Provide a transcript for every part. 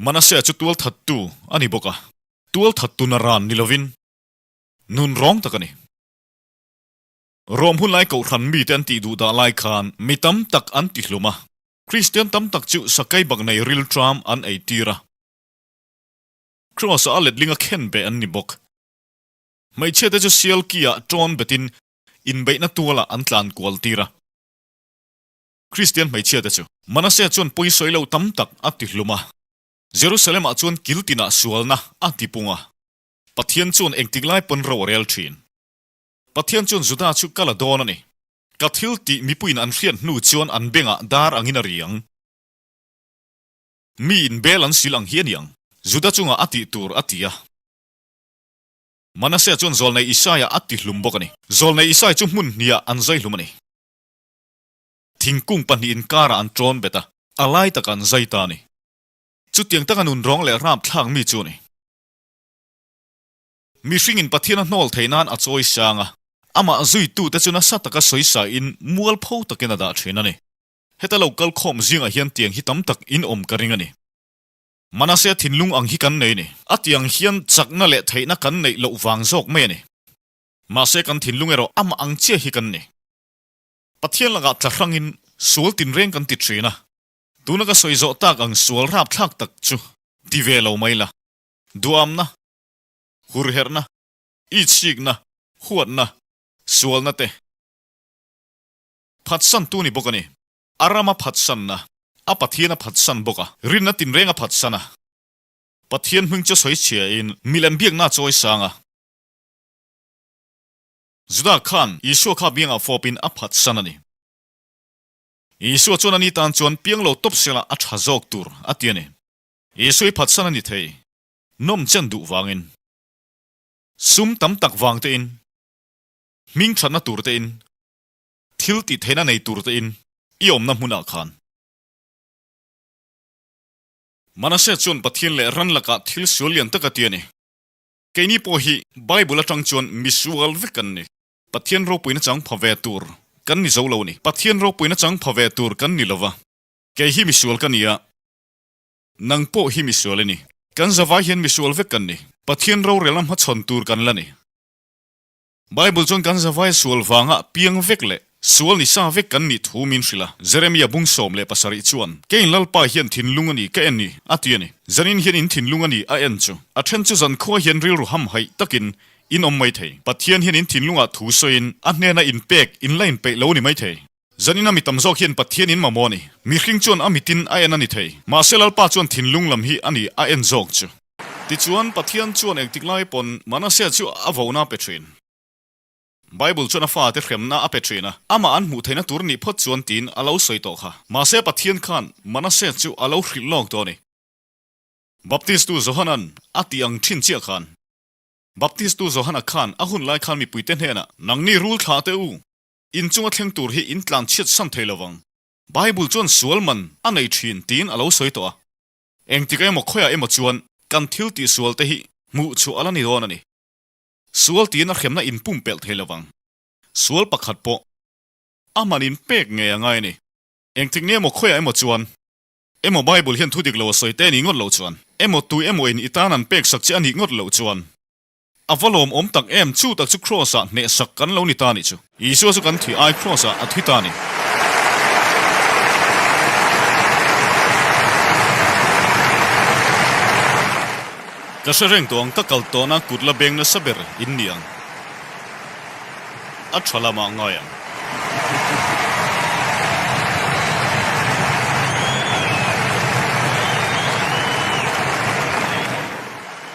Manasea chu tualthattu a ni bawk a, tualthattu naran ni lovin nun rawng tak a ni. Rom hunlai kohhran mite an tih duh dah lai khan mi tam tak an ti hlum a, Kristian tam tak chu sakei bak nei rilṭam an ei tir a. Kraws-ah a letling a khen beh an ni bawk. Hmeichhiate chu sial ki-ah ṭawn betin inbeihna tualah an tlan kual tir a. Kristian hmeichhiate chu Manasea chuan pawisawi lo tam tak a ti hlum a. Jerusalem-ah chuan kil tinah sualna a ti pung a. Pathian chuan engtik lai pawn ro a rel thin. Pathian chuan Juda chu ka la dawn a ni. Ka thil tih mipuiin an hriat hnu chuan an bengah dar angin a ri ang. Mi in bel an sil ang hi a ni ang. Juda chungah a tih tur a ti a. Manasea chuan Zawlnei Isaia a ti hlum bawk a ni. Zawlnei Isai chu hmun hniah an zai hlum a ni. Thingkung pahnihin karah an ṭawn bet a, a lai takah an zai ta a ni. Chutiang taka nun rawng leh rapthlak mi chu a ni. Mihringin Pathian a hnawl theih nan a chawi sang a, amah zuitute chu nasa taka sawisain mualpho takin a dah ṭhin a ni. Heta lo kal khawm zingah hian tiang hi tam tak in awm ka ring a ni. Manasea thinlung ang hi kan nei a ni. A tiang hian chakna leh theihna kan neih loh vang zawk mai a ni. Mahse kan thinlung erawh amah ang chiah hi kan ni. Pathian lakah tla hrangin sual tinreng kan ti thin a, tuna ka sawi zawh tak ang sual rapthlak tak chu ti ve lo mai la, duamna, hurherhna, itsikna, huatna, sualna te phatsantu ni bawk a ni. A ram a phatsanna, a Pathian a phatsan bawk a, rinna tinreng a phatsan a, Pathian hming chu sawi chhiain milem biakna a chawi sang a. Juda khan Isua kha biangah fawpin a phatsan a ni. Isua chuan ani tan chuan piang lo tawp sela a tha zawk tur a ti a ni. Isua i phatsan a ni thei, nawm chen duh vangin, sum tam tak vang tein, hming thatna tur tein, thil tih theihna nei tur tein i awmna hmunah khan. Manaseh chuan Pathian leh ran lakah thil sual lian tak a ti a ni. Keini pawh hi Bible atang chuan misual vek kan ni. Pathian ropuina chang pha ve tur kan ni zo lo ni. Pathian ropuina chang pha ve tur kan ni lova. Kei hi misual ka ni a, nang pawh hi misual i ni. Kan zavai hian misual vek kan ni. Pathian rorelna hmachhawn tur kan la ni. Bible chuan kan zavai sual vanga piang vek leh sual ni sa vek kan nih thu min hrilh a. Jeremia bung 17 chuan, Keiin Lalpa hian thinlung a ni ka en ni, a ti a ni. Zanin hian in thinlung a ni a en chu. A then chu zankhua hian rilru hamhaih takin in awm mai thei. Pathian hian in thinlungah thu sawiin a hnena inpek in la inpeih lo ni mai thei. Zanina mi tam zawk hian Pathian in mamawh a ni. Mihring chuan a mitin a en a ni thei. Mahse Lalpa chuan thinlung lam hi a ni a en zawk chu. Tichuan Pathian chuan engtik lai pawn Manasea chu a vona pe thin. Bible chuan a fate hremna a pe thin a, amah an hmuh theihna tur nih phawt chuan tiin a lo sawi tawh kha. Mahse Pathian khan Manasea chu a lo hrilh lawk tawh a ni. Baptistu Johanan a tih ang thin chiah khan. Baptistu Johana khan a hun lai khan mipuite hnenah, Nangni rul thlah teh u, In chunga thleng tur hi in tlan chhiat san thei lovang. Bible chuan sual man a nei thin tiin a lo sawi tawh a. Engtik emaw khawiah emaw chuan kan thil tih sual te hi hmuh chhuah a la ni dawn a ni. Sual tiin a hremna in pumpelh thei lovang. Sual pakhat pawh a man in pek ngei a ngai a ni. Engtik nge emaw khawiah emaw chuan emaw Bible hian thu dik lo a sawi te nih ngawt loh chuan emaw tui emaw in i tan an pek sak che a nih ngawt loh chuan A va lawmawm tak em, chu tak chu Kraws-ah hnehsak kan lo ni ta nih chu. Isua chu kan thih ai Kraws-ah a thi ta a ni. Ka hre reng tawh ang, ka kal tawhna kut la beng nasa ber in ni ang. A tha lamah ngai ang.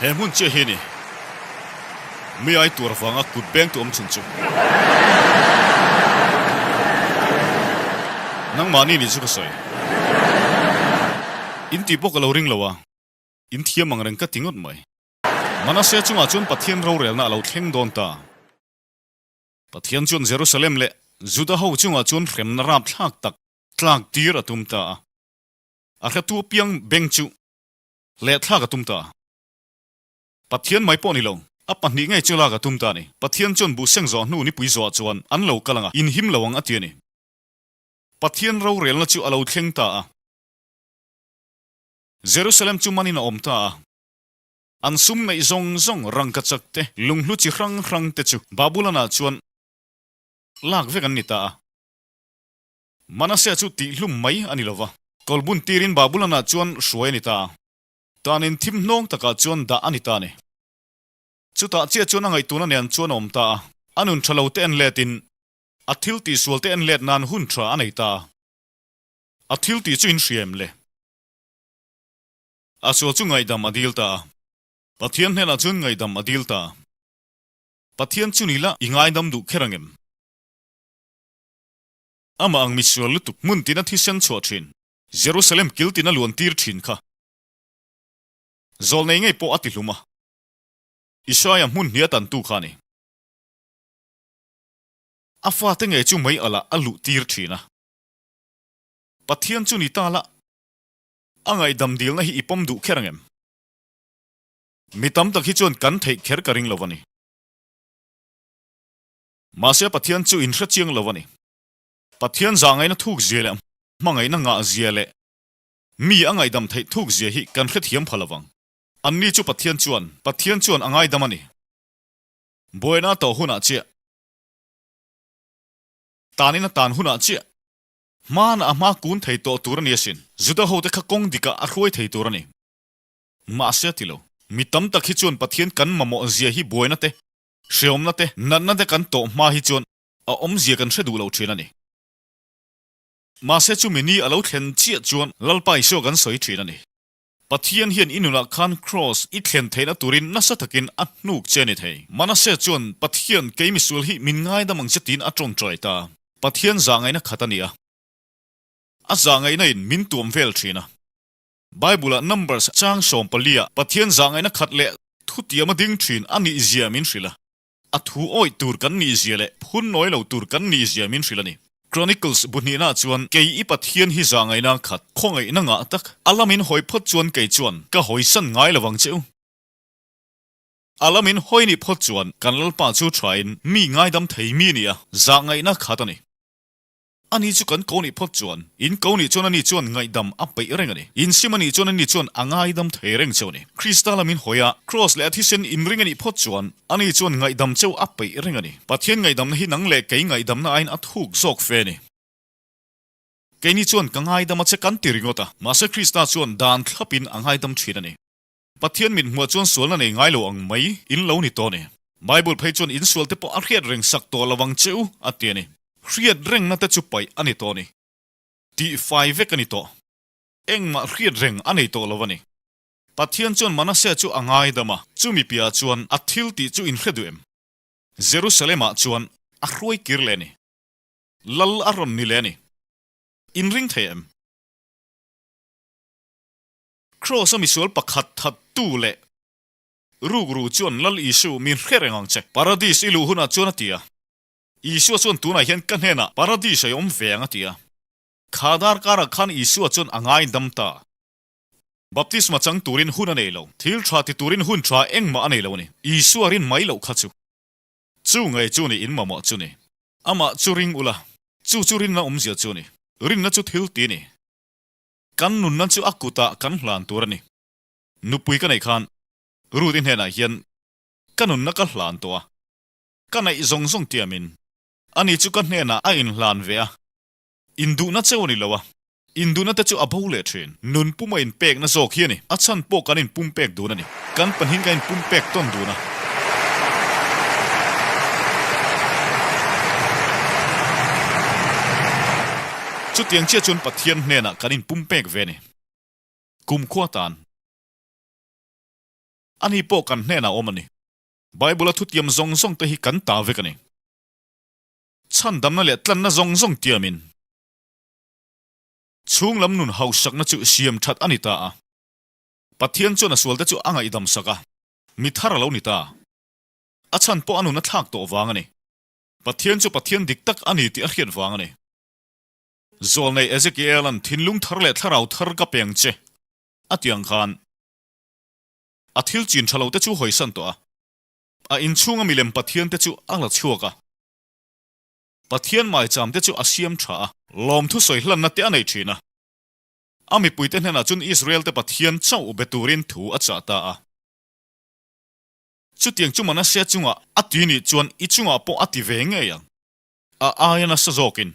He hmun chiah hi a ni. Mi ai tur avanga kut beng tu awm chhun chu. Nangmahni nih chu ka sawi. In tih pawh ka lo ring lo a, in thiam ang reng ka ti ngawt mai. Manasea chungah chuan Pathian rorelna a lo thleng dawn ta. Pathian chuan Jerusalem leh Juda ho chungah chuan hremna rapthlak tak tlak tir a tum ta a. A hretu apiang beng chu Leh thlak a tum ta. Pathian mai pawh ni lo, a pahnih ngei chu lak a tum ta a ni. Pathian chuan buh seng zawh hnu nipui zawhah chuan an lo kal ang a, inhim lo ang a ti a ni. Pathian rorelna chu a lo thleng ta a. Jerusalem chu manin a awm ta a. An sum neih zawng zawng rangkachak te, lunghlu chi hrang hrang te chu Babulon-ah chuan lak vek an ni ta a. Manasea chu tihhlum mai a ni lo va, kawlbun tirin Babulon-ah chuan hruai a ni ta a. Tanin thim hnawng takah chuan dah a ni ta a ni. Chutah chiah chuan a ngaihtuahna nen chuan a awm ta a, a nun tha lo te en letin a thil tihsual te en let nan hun tha a nei ta a. A thil tih chu in hria em le? A sual chu ngaihdam a dil ta a. Pathian hnenah chuan ngaihdam a dil ta a. Pathian chu ni la i ngaidam duh kher ang em? Amah ang misual lutuk hmun tina thisen chhuah thin, Jerusalem kil tina luan tir thin kha zawlnei ngei pawh a ti hlum a. Isaia hmun hnia tantu kha a ni. A fate ngei chu mei alah a luh tir thin a. Pathian chu ni ta la, a ngaihdam dilna hi i pawm duh kher ang em? Mi tam tak hi chuan kan theih kher ka ring lo a ni. Mahse Pathian chu in hrechiang lo a ni. Pathian zahngaihna thuk zia leh hmangaihna ngah zia leh mi a ngaihdam theih thuk zia hi kan hrethiam pha lo vang. Anni chu Pathian chuan Pathian chuan a ngaidam a ni. Buaina a tawh hunah chiah. Tanin a tan hunah chiah. Hmana a hma kun thei tawh tur a ni asin. Juda hote kha kawng dikah a hruai thei tur a ni. Mahse a ti lo. Mi tam tak hi chuan Pathian kan mamawh zia hi buaina te, hreawmna te, natna te kan tawh hma hi chuan a awmzia kan hre duh lo thin a ni. Mahse chumi ni a lo thlen chiah chuan Lalpa Isua kan sawi thin a ni. Pathian hian i nunah khan Kraws i thlen theihna turin nasa takin a hnuk che a ni thei. Manase chuan Pathian kei misual hi min ngaidam ang che tiin a tawngtai ta. Pathian zahngaihna khat a ni a. A zahngaihna in min tuam vel thin a. Bible-ah Numbers chang 14 ah Pathian zahngaihna khat leh thutiam a ding thin a nih zia min hrilh a. A thu awih tur kan nih zia leh phun nawi lo tur kan nih zia min hrilh a ni. Chronicles bu hnihna chuan kei i Pathian hi zahngaihna khat, khawngaihna ngah tak, a lamin hawi phawt chuan kei chuan ka hawisan ngai lo vang che u. A lamin hawi nih phawt chuan kan Lalpa chu thain mi ngaidam thei mi nia zahngaihna khat a ni. Ani chu kan ko nih phawt chuan, in ko nih chuan ani chuan ngaihdam a peih reng a ni. In sim anih chuan ani chuan a ngaidam thei reng cheu a ni. Krista lam in hawi a, Kraws leh a thisen in ring anih phawt chuan, ani chuan ngaihdam cheu a peih reng a ni. Pathian ngaihdamna hi nang leh kei ngaihdamna aiin a thuk zawk fe a ni. Keini chuan ka ngaidam a che kan ti ringawt a, mahse Krista chuan dan thlapin a ngaidam thin a ni. Pathian mit hmuah chuan sualna nei ngai lo ang mai in lo ni tawh a ni. Bible phei chuan in sual te pawh a hriat reng sak tawh lo ang che u a ti a ni. Hriat rengna te chu paih a ni tawh a ni. Tih fai vek a ni tawh. Engmah hriat reng a nei tawh lo a ni. Pathian chuan Manasea chu a ngaidam a, chumi piahah chuan a thil tih chu in hre duh em? Jerusalem-ah chuan a hruai kir leh a ni. Lal a rawn ni leh a ni. In ring thei em? Kraws-a misual pakhat thattu leh rukru chuan Lal Isu min hre reng ang che. Paradis i luh hunah chuan a ti a. Isua chuan tunah hian ka hnenah Paradis a i awm ve ang a ti a. Kha darkarah khan Isua chuan a ngaidam ta. Baptisma chang turin hun a nei lo. Thil tha ti turin hun tha engmah a nei lo a ni. Isua rin mai loh kha chu. Chu ngei chu ni in mamawh chu ni. Amah chu ring ula. Chu chu rinna awmzia chu ni. Rinna chu thil ti ni. Kan nunna chu a kutah kan hlan tur a ni. Nupui ka neih khan Ruth-i hnenah hian ka nunna ka hlan tawh a, ka neih zawng zawng tiamin ani chu ka hnenah a inhlan ve a. Induhna cheu a ni lo a, induhna te chu a bo leh thin. Nun puma inpekna zawk hi a ni. A chhan pawh kan inpumpek dun a ni. Kan pahnihin kan inpumpek tawn dun a. Chutiang chiah chuan Pathian hnenah kan inpumpek ve a ni. Kumkhua tan. Ani pawh kan hnenah awm a ni. Bible-a thutiam zawng zawng te hi kan ta vek a ni. Chhandamna leh tlanna zawng zawng tiamin chhunglam nun hausakna chu siam that a ni ta a. Pathian chuan a sualte chu a ngaihdam sak a, mi thar a lo ni ta. A chhan pawh a nun a thlak tawh vang a ni. Pathian chu Pathian dik tak a ni tih a hriat vang a ni. Zawlnei Ezekiel-a'n thinlung thar leh thlarau thar ka peng che a ti ang khan a thil chin tha lo te chu hawisan tawh a, a inchhunga milem Pathian te chu a la chhuak a, Pathian maicham te chu a siam tha a, lawmthu sawi hlanna te a nei thin a. A mipuite hnenah chuan Israel-te Pathian chauh be turin thu a chah ta a. Chutiang chu Manasea chungah a ti nih chuan i chungah pawh a ti ve ngei ang. A aia nasa zawkin.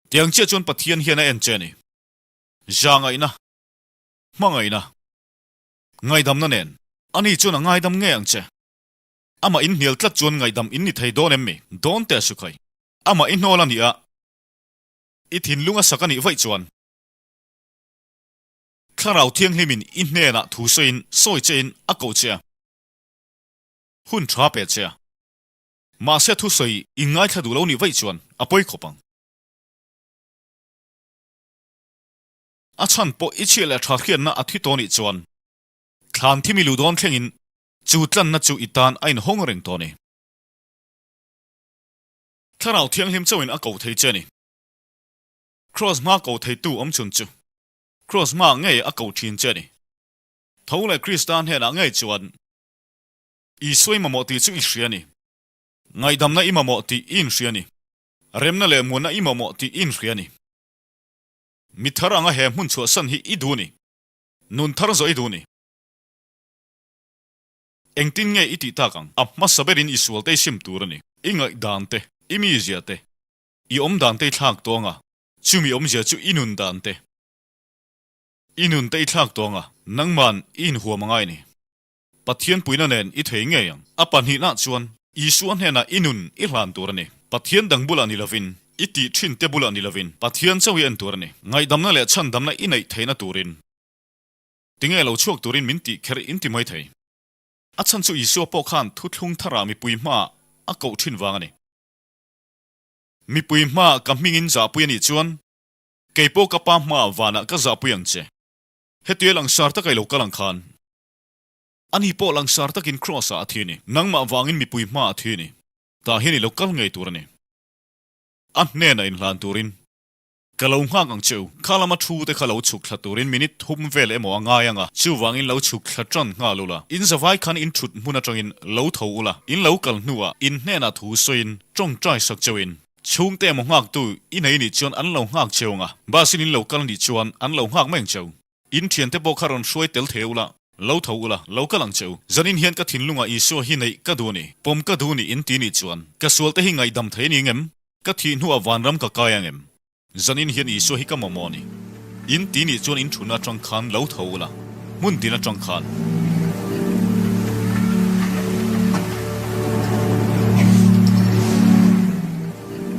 Tiang chiah chuan Pathian hian a en che a ni. Zahngaihna, hmangaihna, ngaidamna nen. Ani chuan a ngaidam ngei ang che. Amah inhnial tlat chuan ngaihdam in ni thei dawn em mi? Dawn teh sukhai. Amah i hnawl a nih a, i thinlung a sak a nih vaih chuan. Thlarau Thianghlimin i hnenah thu sawiin sawi chein a koh che a, hun tha pe che a. Mahse thusawi i ngaithla duh lo nih vaih chuan a pawi khawp ang. A chhan pawh i chhiah leh tha hriatna a thi tawh nih chuan thlan thimi luh dawn thlengin chu tlanna chu i tan a inhawng reng tawh a ni. Thlarau Thianghlim chauhin a ko thei che a ni. Kraws hma ko theitu awm chhun chu Kraws hma ngei a ko thin che a ni. Tho leh Krista hnenah ngei chuan Isua i mamawh tih chu i hria a ni. Ngaihdamna i mamawh tih i inhria a ni. Remna leh muanna i mamawh tih i inhria a ni. Mi thar anga he hmun chhuahsan hi i duh a ni. Nun thar zawh i duh a ni. Engtin nge i tih tak ang? A hmasa berin i sualte i sim tur a ni. I ngaihdan te, i mizia te, i awmdan te i thlak tawng a, chumi awmzia chu i nun dan te, i nun te i thlak tawng a, nangman i inhuam a ngai a ni. Pathian puina nen i thei ngei ang. A pahnihna chuan Isua hnenah i nun i hlan tur a ni. Pathian dang bulah ni lovin, i tih thin te bulah ni lovin, Pathian chauh i en tur a ni. Ngaihdamna leh chhandamna i neih theihna turin. Tinge lo chhuak turin min tih kher in ti mai thei. A chhan chu Isua pawh khan thuthlung tharah mipui hmaah a koh thin vang a ni. Mipui hmaah ka hmingin zahpui a nih chuan, kei pawh ka pa hmaah vanah ka zahpui ang che. Hetia langsar taka i lo kal ang khan. Ani pawh langsar takin Kraws-ah a thi a ni. Nangmah vangin mipui hmaah a thi a ni. Tah hian i lo kal ngei tur a ni. A hnenah inhlan turin ka lo nghak ang che u. Kha lama thu te kha lo chhuk thla turin minute thum vel emaw a ngai ang a, chuvangin lo chhuk thla tan nghal ula. In zavai khan in thut hmun atangin lo tho ula, in lo kal hnuah in hnenah thu sawiin tawngtai sak cheuhin chhungte emaw nghaktu i nei nih chuan an lo nghak cheu ang a, bus in in lo kal nih chuan an lo nghak mai ang cheu. In thiante pawh kha rawn hruai tel thei ula, lo tho ula, lo kal ang che u. Zanin hian ka thinlungah Isua hi neih ka duh a ni, pawm ka duh ni in ti nih chuan, ka sualte hi ngaihdam thei a ni ngem? Ka thih hnuah vanram ka kai ang em? Zanin hian Isua hi ka mamawh a ni. In ti nih chuan in thuna atang khan lo tho ula, hmun tin atang khan.